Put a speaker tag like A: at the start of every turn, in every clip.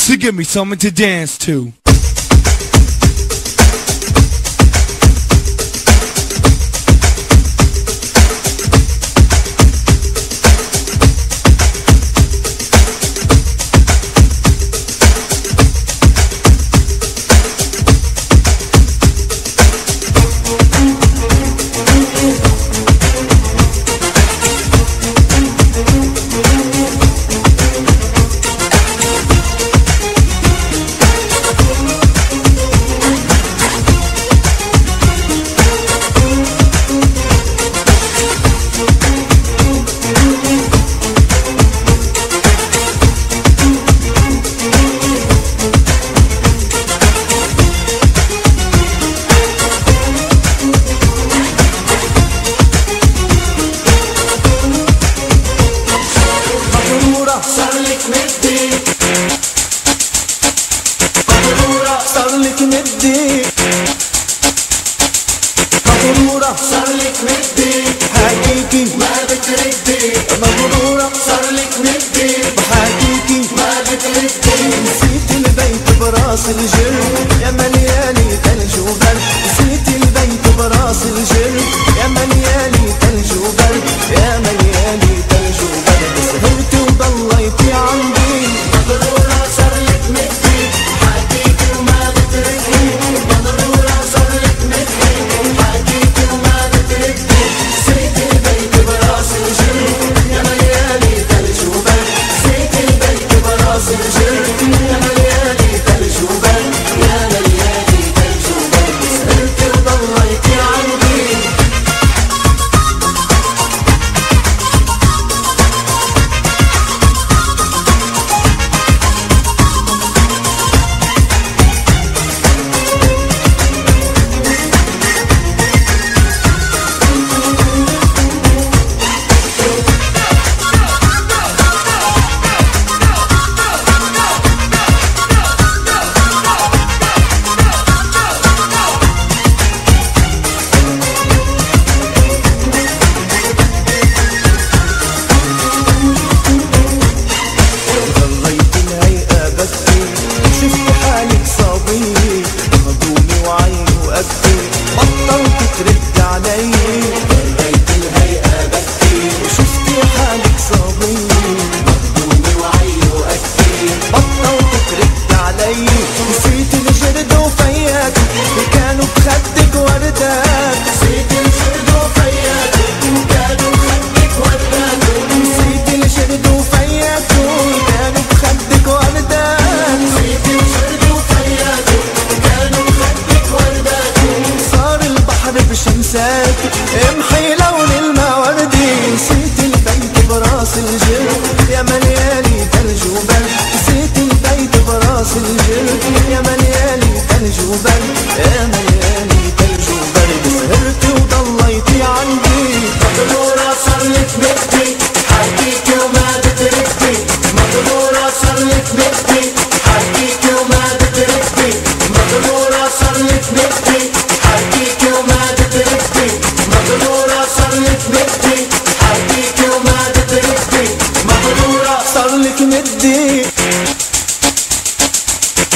A: So give me something to dance to.
B: مغرورة صارلك مدي، مغرورة صارلك مدي، مغرورة صارلك مدي، حكيكي ما بتردي، مغرورة صارلك مدي، بحكيكي ما بتردي. نسيت البيت براس الجر يا مليالي ثلج وبرد، نسيت البيت براس الجر يا مليالي ثلج وبرد، يا مليالي ثلج وبرد، سهرت وضليتي عندي. مغرورة صارلك مدي، حكيكي وما بتردي، مغرورة صارلك مدي، حكيكي وما بتردي. نسيت البيت براس الجر يا مليالي ثلج وبرد، نسيت البيت براس الجر يا مليالي ثلج وبرد، يا مليالي ثلج وبرد، سهرت وضليتي عندي. غريت الهيئة بكي، شفت حالك صبية مهضومة وعين وقدي، بطلت ترد علي. غريت الهيئة بكي، وشفت حالك صبية مهضومة وعين وقدي، بطلت ترد علي. نسيت الجرد وفياك كانوا بخدك وردات، نسيت الجرد وفياك كانوا بخدك وردات، نسيت الجرد وفياك كانوا بخدك وردات، نسيت الجرد وفياك كانوا بخدك وردات. صار البحر بشمسات امحي لون المواردي، نسيت البيت براس الجر يا مليالي ثلج وبرد، نسيت البيت براس الجر يا مليالي ثلج وبرد، يا مليالي ثلج وبرد، سهرت وضليتي عندي. مغرورة صارلك مدي، حكيكي وما بتردي، مغرورة صارلك مدي، حكيكي وما بتردي، مغرورة صارلك مدي، حكيكي وما بتردي، مغرورة صارلك مدي، حكيكي وما بتردي، مغرورة صارلك مدي،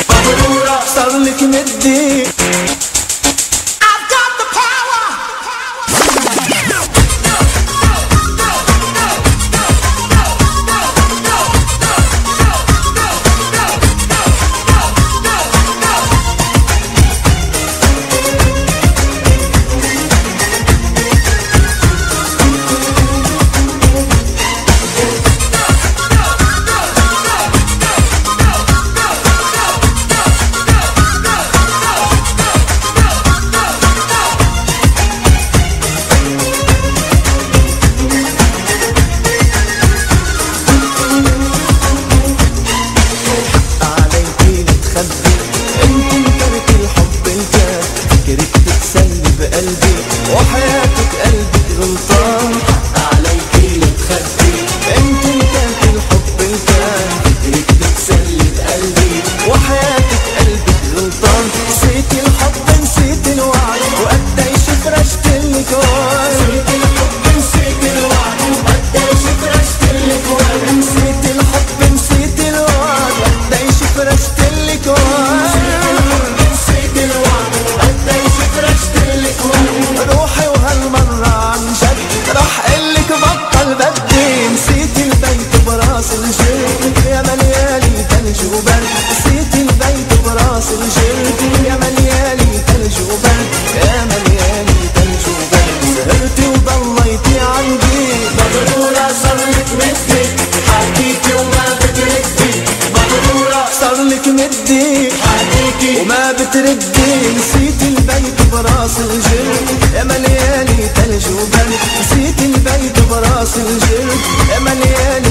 B: مغرورة صارلك مدي.
C: I've got the power.
B: الجرد، يا مليالي تلج وبرد. نسيت البيت براس الجرد، يا مليالي.